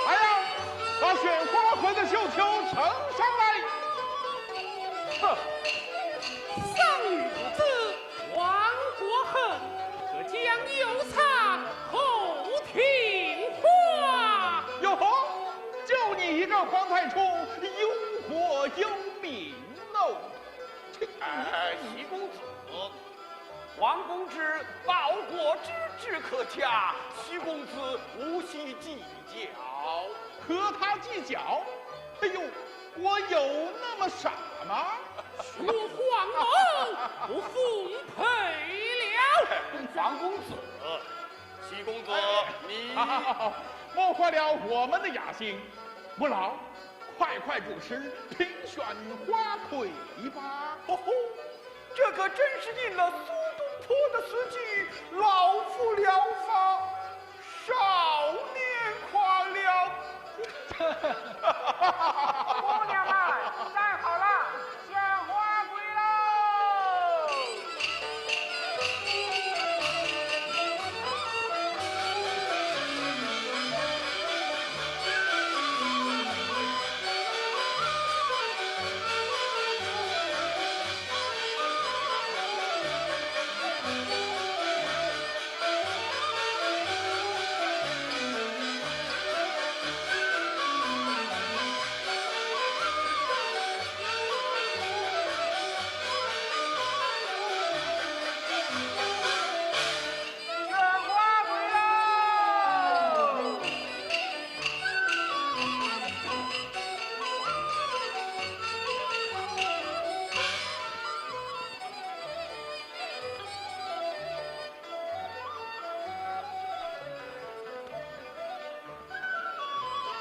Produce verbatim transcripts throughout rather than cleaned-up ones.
来呀，把选花魁的绣球呈上来。哼，生于不知，亡国恨，这江油茶后庭花。哟吼，就你一个皇太冲，忧国忧民喽。哎，徐公子，王公之报国之志可嘉，徐公子无需计较。和他计较？哎呦，我有那么傻吗？我慌哦，我奉陪了。王公子，徐公子，你好好好，好，莫坏了我们的雅兴。不劳，快快主持评选花魁吧。哦吼，这可真是应了苏东坡的诗句：“老夫聊发少年狂了。”姑娘们，站好了，选花魁喽！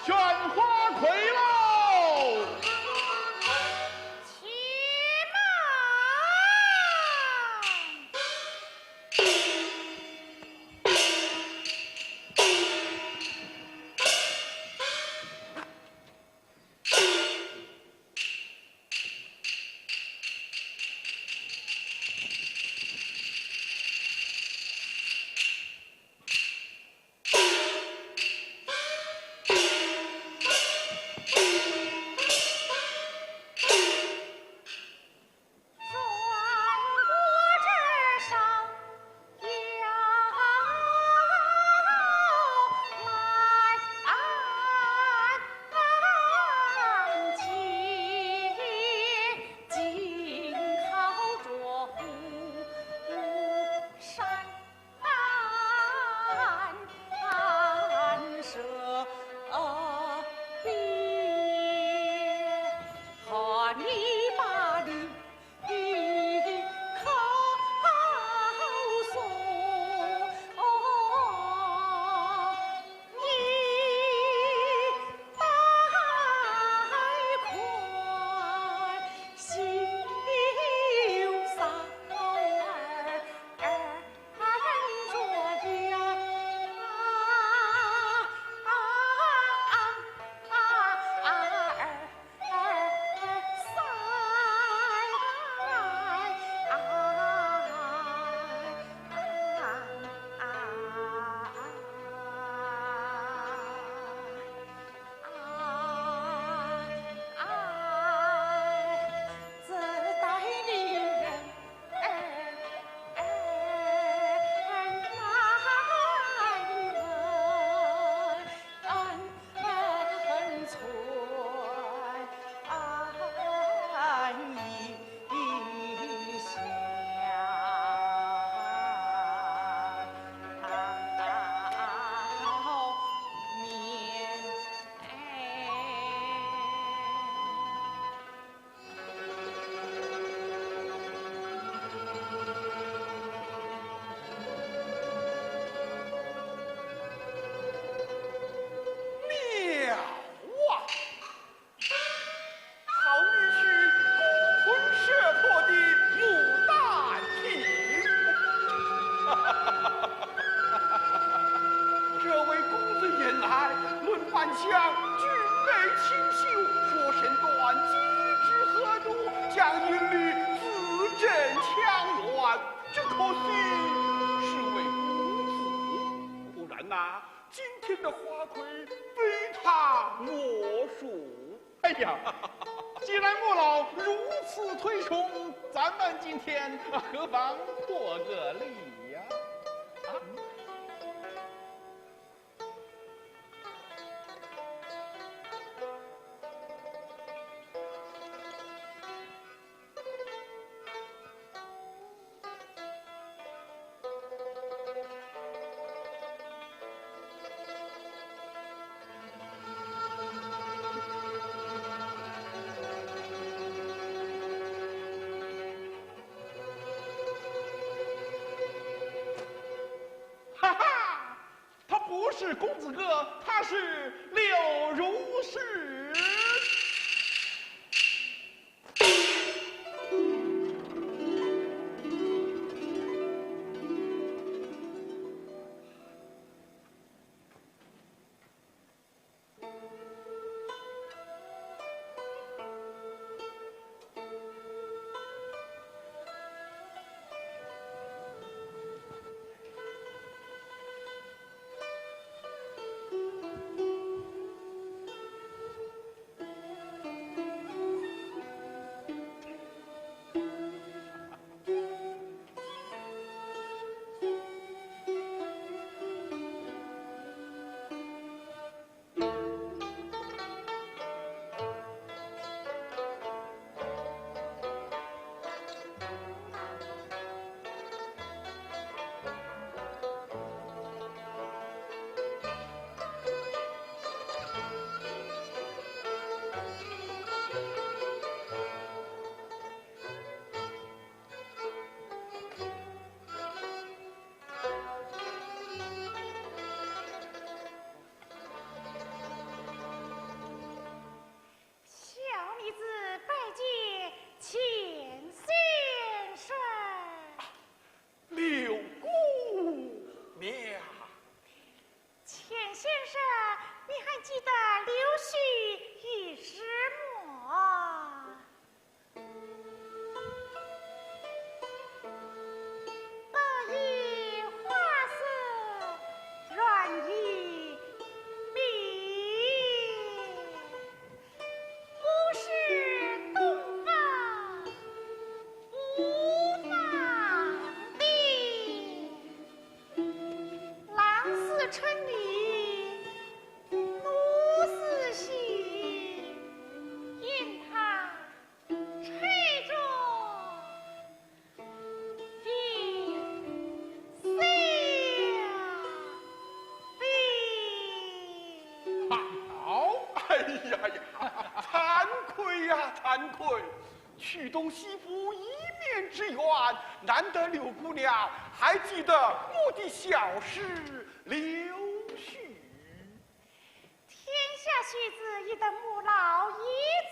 选花魁喽！啊，今天的花魁非她莫属。哎呀，既然母老如此推崇，咱们今天何妨破个例呀？啊？哈哈，她不是公子哥，她是柳如是。小女子拜见钱先生。柳姑娘。钱先生，你还记得柳须与什么？ 得意花色软如蜜，不是东方无芳的。 浪似春泥，怒似血，任他吹着飞翔飞。好，哎呀呀，惭愧呀，惭愧！ 曲东西府一面之缘，难得柳姑娘还记得我的小师柳须。天下须知，你的母老以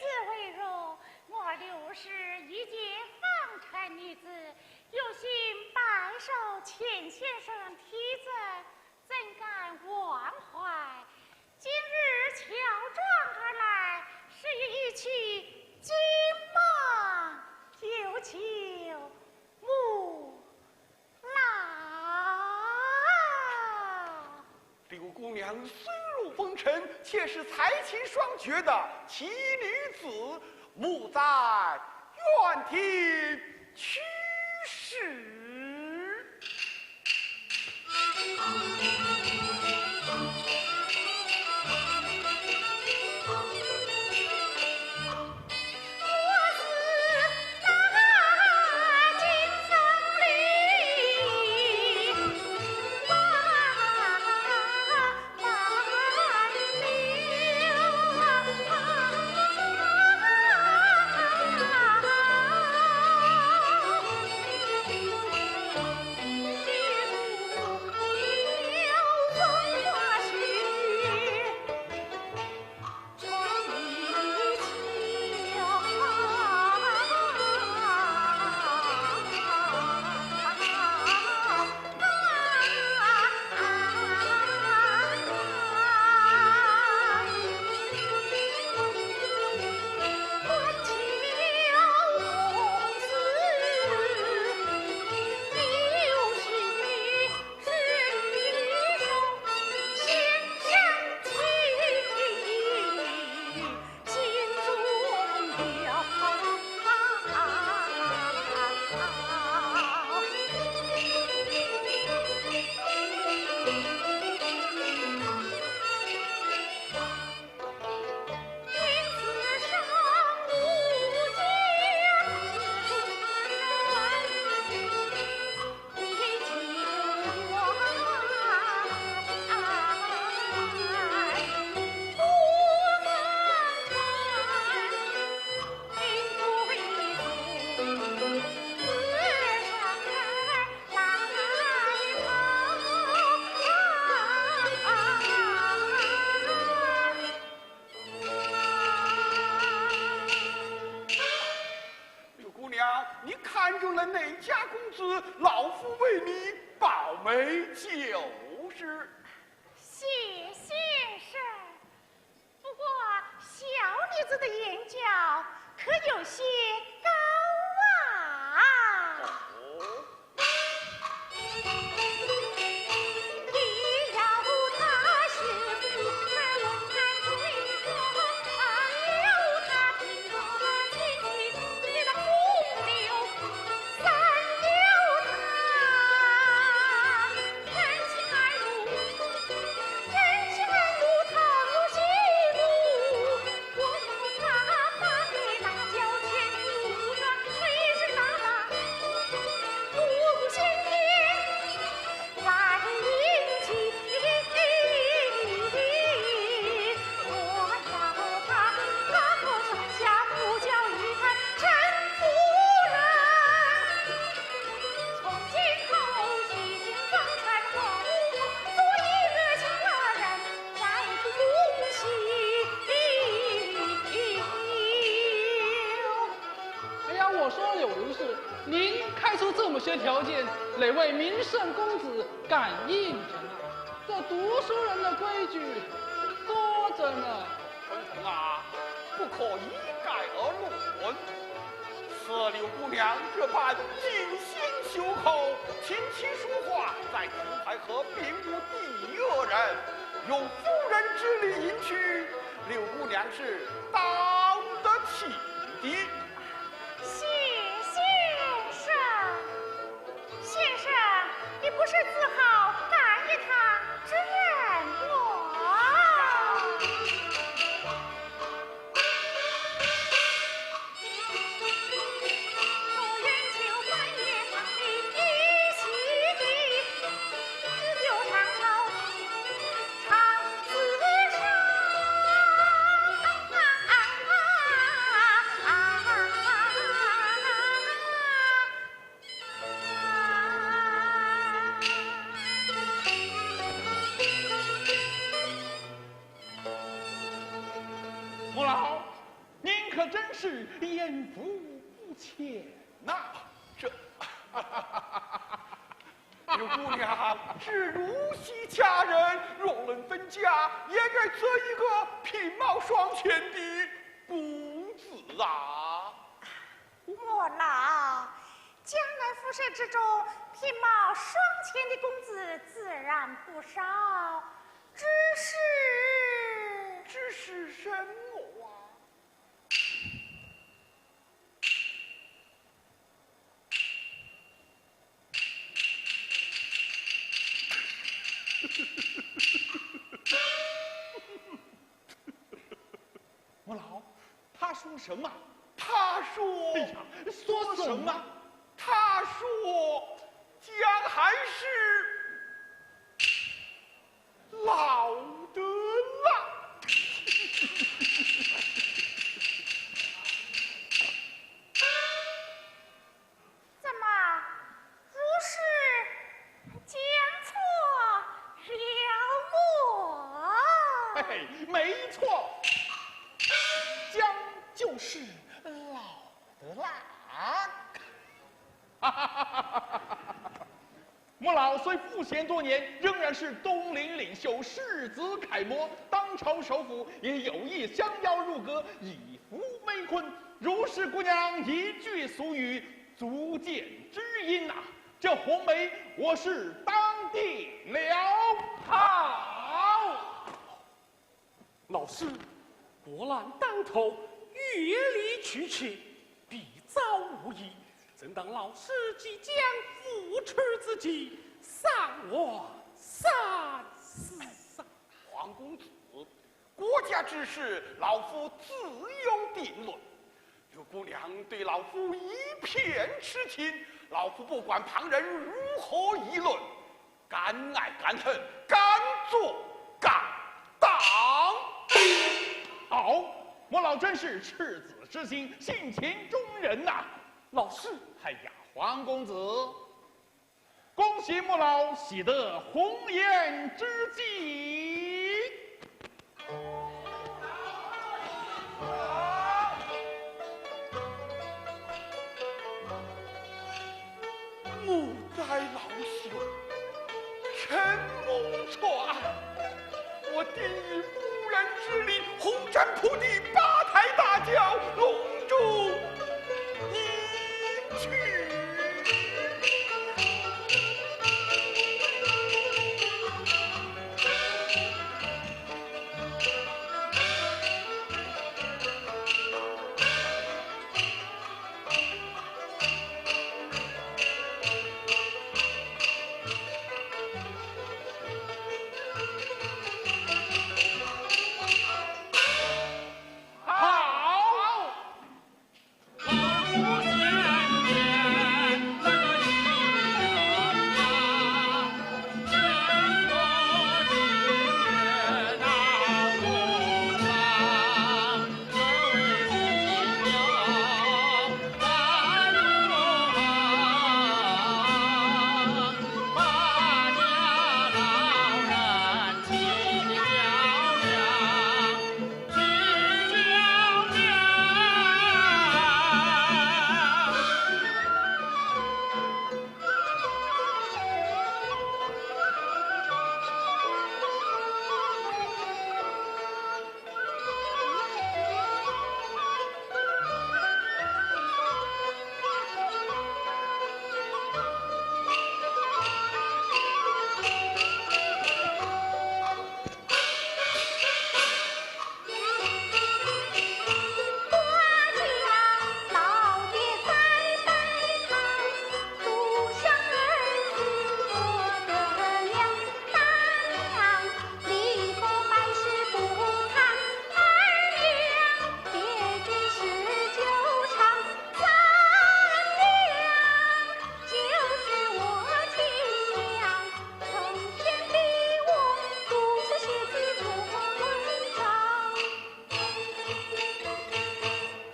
子为荣，我柳氏一介方辰女子，有幸拜受钱先生提拔， 怎敢忘怀？今日乔装而来，是有一曲金榜，有求母老。柳姑娘虽入风尘，却是才情双绝的奇女子， 母在远听虚实。看中了哪家公子，老夫为你保媒就是。谢先生。不过，小女子的眼角可有些高啊。哦。哎呀，我说柳如是，您开出这么些条件，哪位名圣公子敢应承啊？这读书人的规矩多着呢。春风啊，不可一概而论。 此柳姑娘这般锦心绣后，琴棋书画在亭台和并无第二人，用夫人之礼迎娶，柳姑娘是当得起的。谢先生。 先生，你不是自号甘一汤之人么？母老，您可真是眼福不浅呐。这，柳姑娘是如许佳人，若论分家，也该择一个品貌双全的公子啊。 母老，江南富社之中，品貌双全的公子自然不少，只是……只是什么啊？母老，他说什么？他说……哎呀，说什么？他说，姜还是老的辣。 怎么，如是讲错了么？嘿嘿，没错，姜就是老的辣。母老虽赋闲多年，仍然是东林领袖，世子楷模，当朝首辅，也有意相邀入阁，以 抚妹坤，如是姑娘一句俗语，足见知音呐。这红梅我是当定了。好，老师，国难当头，远离娶妻，必遭无疑。正当老师即将扶持之际，上我三思啊。皇公子， 国家之事，老夫自有定论。柳姑娘对老夫一片痴情，老夫不管旁人如何议论，敢爱敢恨，敢做敢当。好，母老真是赤子之心，性情中人呐。老师。哎呀，皇公子， 恭喜母老喜得红颜知己。不再劳心，承蒙传。我定以妇人之礼，护斩铺地，八抬大轿，隆重迎娶。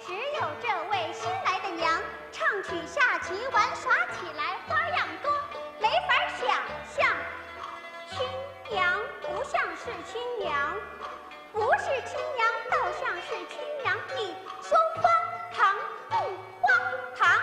只有这位新来的娘，唱曲下棋，玩耍起来花样多，没法想象。新娘不像是新娘，不是新娘，倒像是新娘。你说荒唐不荒唐？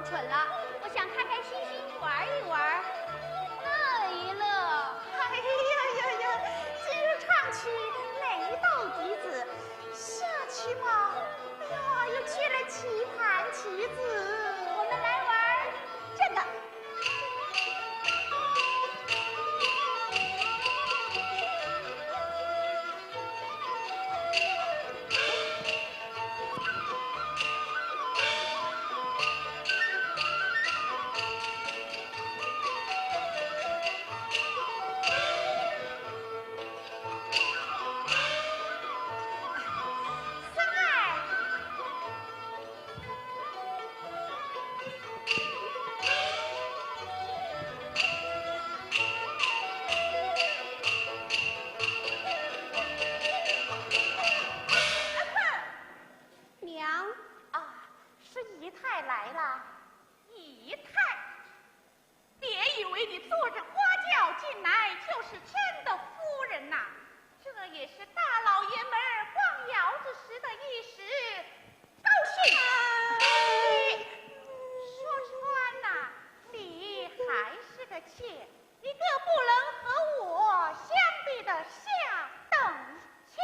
困了，我想开开心心玩一玩，乐一乐。哎呀呀呀，今日唱曲美到极致，下去嘛，哎呀，又缺了几盘棋子。我们来玩这个。娘。啊，是姨太来了。姨太？别以为你坐着花轿进来就是真的夫人呐，这也是大老爷们儿逛窑子时的一时高兴。哎，说穿呐，你还是个妾，你更不能和我相比得下等。 切，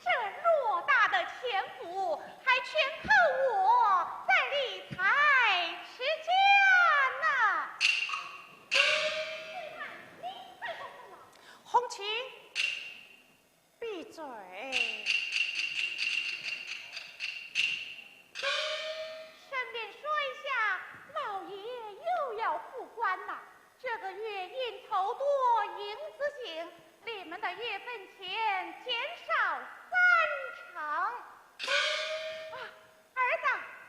这偌大的钱府，还全靠我在理财持家呢。红琴，闭嘴。顺便说一下，老爷又要复官了。 这个月应酬多，银子紧，你们的月份钱减少三成。啊，儿子，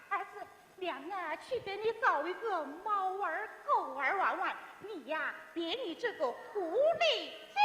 儿子，娘啊，去给你找一个猫儿狗儿玩玩，你呀，别理这个狐狸精。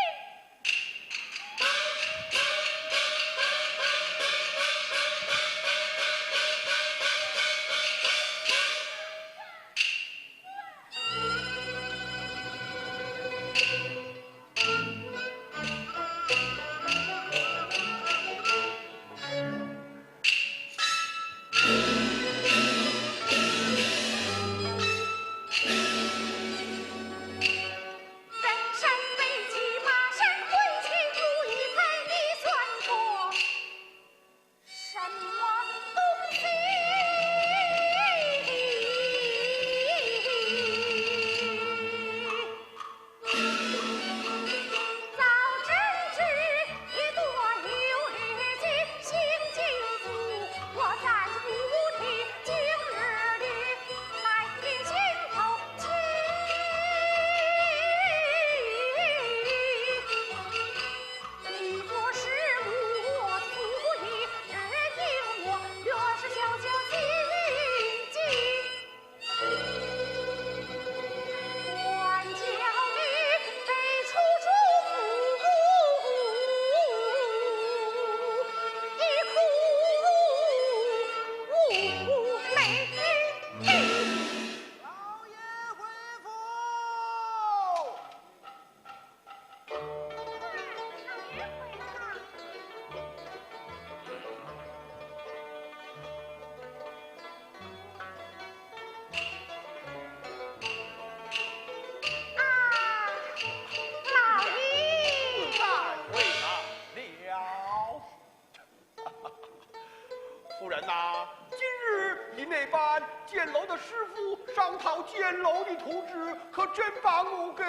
夫人呐，今日你那班建楼的师傅商讨建楼的图纸，可真把我给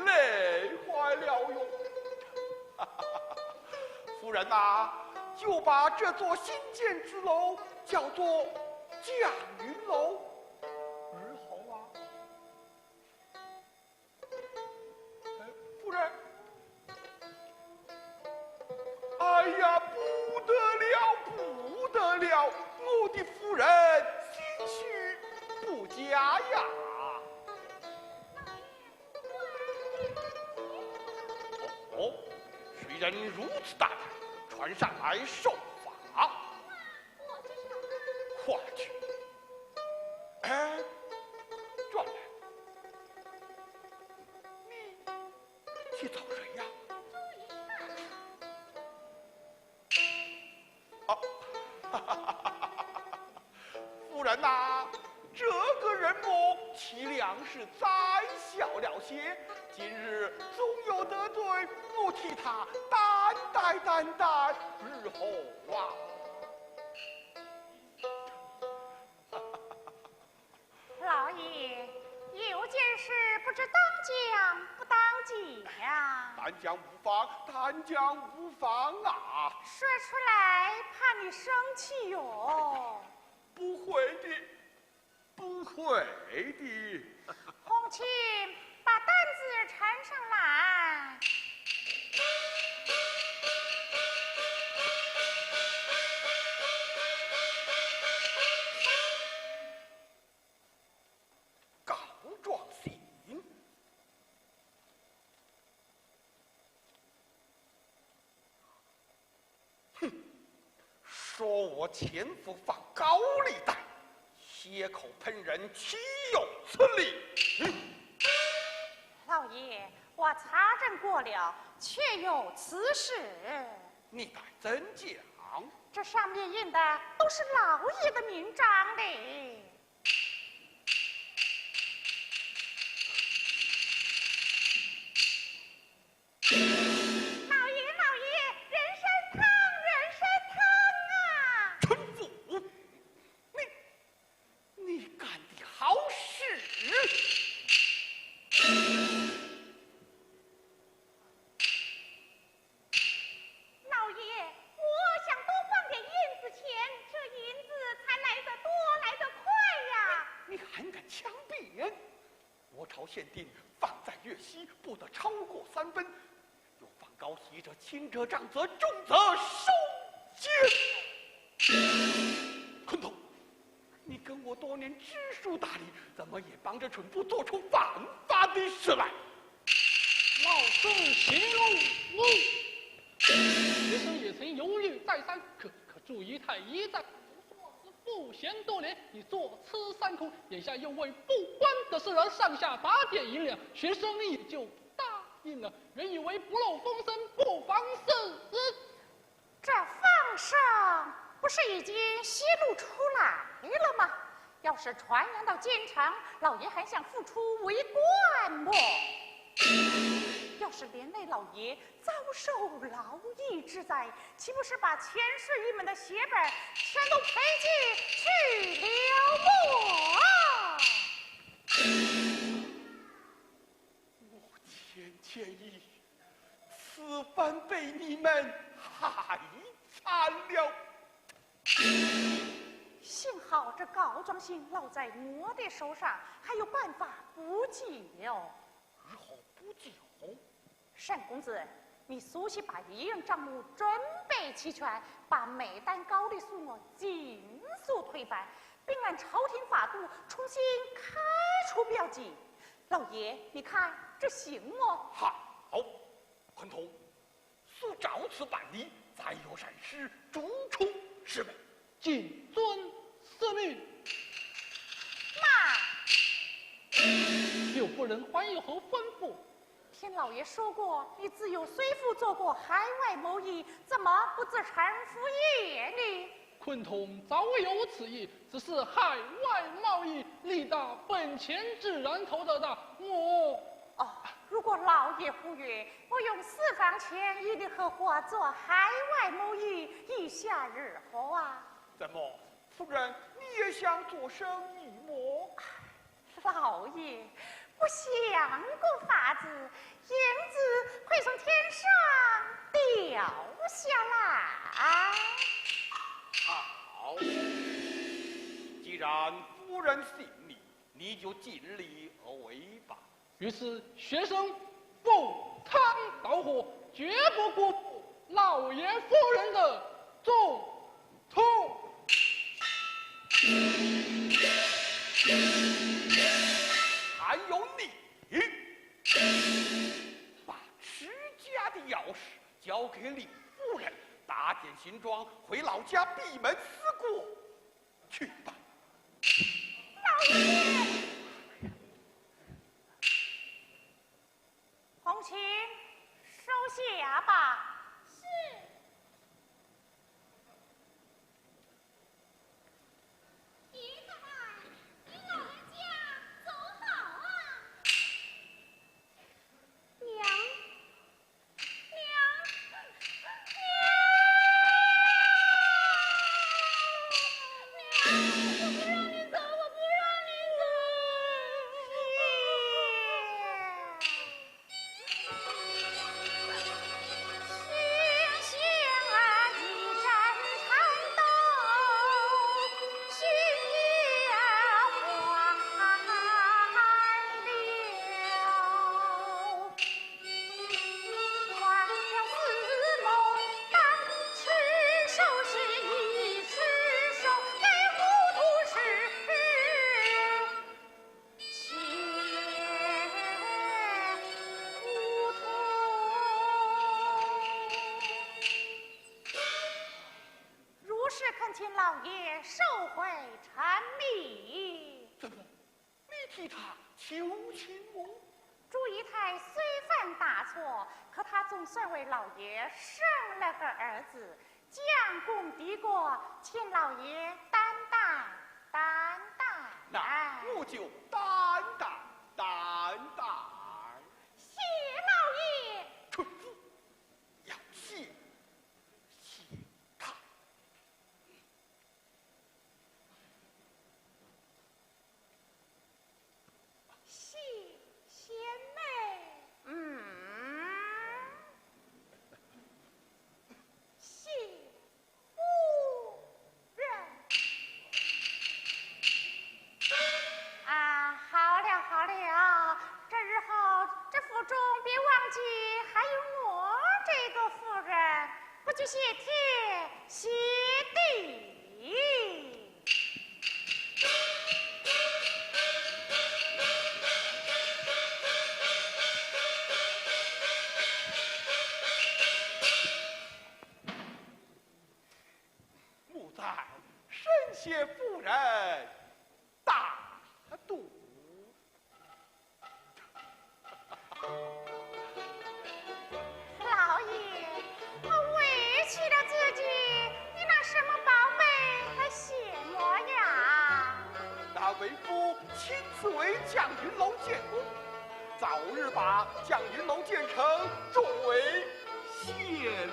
累坏了哟。夫人呐，就把这座新建之楼叫做绛云楼，如何啊？ 夫人，哎呀，不得了，不得了！我的夫人心绪不佳呀。哦，谁人如此大胆，传上来受罚。快去。哎，转来。 你去找谁呀？啊，夫人呐，母，其粮食再小了些，今日纵有得罪，我替她担待担待，如何啊？老爷，有件事不知当讲不当讲？但讲无妨，但讲无妨啊。说出来怕你生气哟。不会的，不会的。红琴，把担子呈上来。告状信。哼，说我前夫放高利贷，血口喷人，岂有此理！老爷，我查证过了，确有此事。你敢怎讲？这上面印的都是老爷的名章嘞。老爷，老爷，人参汤，人参汤啊！陈府，你，你干的好事！老爷，我想多放点银子钱，这银子才来得多，来得快呀。你还敢强辩？我朝限定放在月息，不得超过三分。若放高于这，轻则杖责，重则收监。昆童，你跟我多年知书达理，怎么也帮着陈府做出犯法的事来？老身形容我，学生也曾犹豫再三，可可注意太医在。 不嫌多年，你作此三空，眼下又为不官的事而上下打点银两，学生也就答应了，原以为不露风声，不妨试试。这风声不是已经泄露出来了吗？要是传扬到京城，老爷还想复出为官么？要是连累老爷 遭受牢役之灾，岂不是把钱世一门的血本全都赔进去了么？我浅浅一，此番被你们害惨了。幸好这告状信落在我的手上，还有办法补救。如何补救？ 单公子，你速些把一应账目准备齐全，把每单高利数额尽数推翻，并按朝廷法度重新开出标记。老爷，你看这行么？好，昆童，速照此办理，再有闪失，逐出师门。 谨遵司命。慢！柳夫人还有何吩咐？听老爷说过，你自幼随父做过海外貿易，怎么不知臣服也呢？昆童早有此意，只是海外贸易利大本钱自然投得大，我……哦，如果老爷忽略，我用私房钱与你合伙做海外贸易，意下如何啊？怎么， 夫人，你也想做生意么？老爷，我想个法子，银子会从天上掉下来。好，既然夫人信你，你就尽力而为吧。 于是学生赴汤蹈火，绝不辜负老爷夫人的重托。还有你，把池家的钥匙交给李夫人，打点行装，回老家闭门思过。 去吧。老爷！红琴，收下吧。是。你怎么，你老人家不时恳请老爷收回成命。怎么？你替他求情么？朱姨太虽犯大错，可她总算为老爷生了个儿子，将功抵过，请老爷担待，担待。那我就担待，担待。谢老爷。春风，要谢，谢他。谢贤妹。嗯。谢夫人。啊，好了好了，这日后这府中别忘记还有我这个夫人，不拘谢天谢地。母在，参谢夫人大度。老爷，我委屈了自己，你拿什么宝贝来谢我呀？那为夫亲自为绛云楼建功，早日把绛云楼建成，重为谢礼。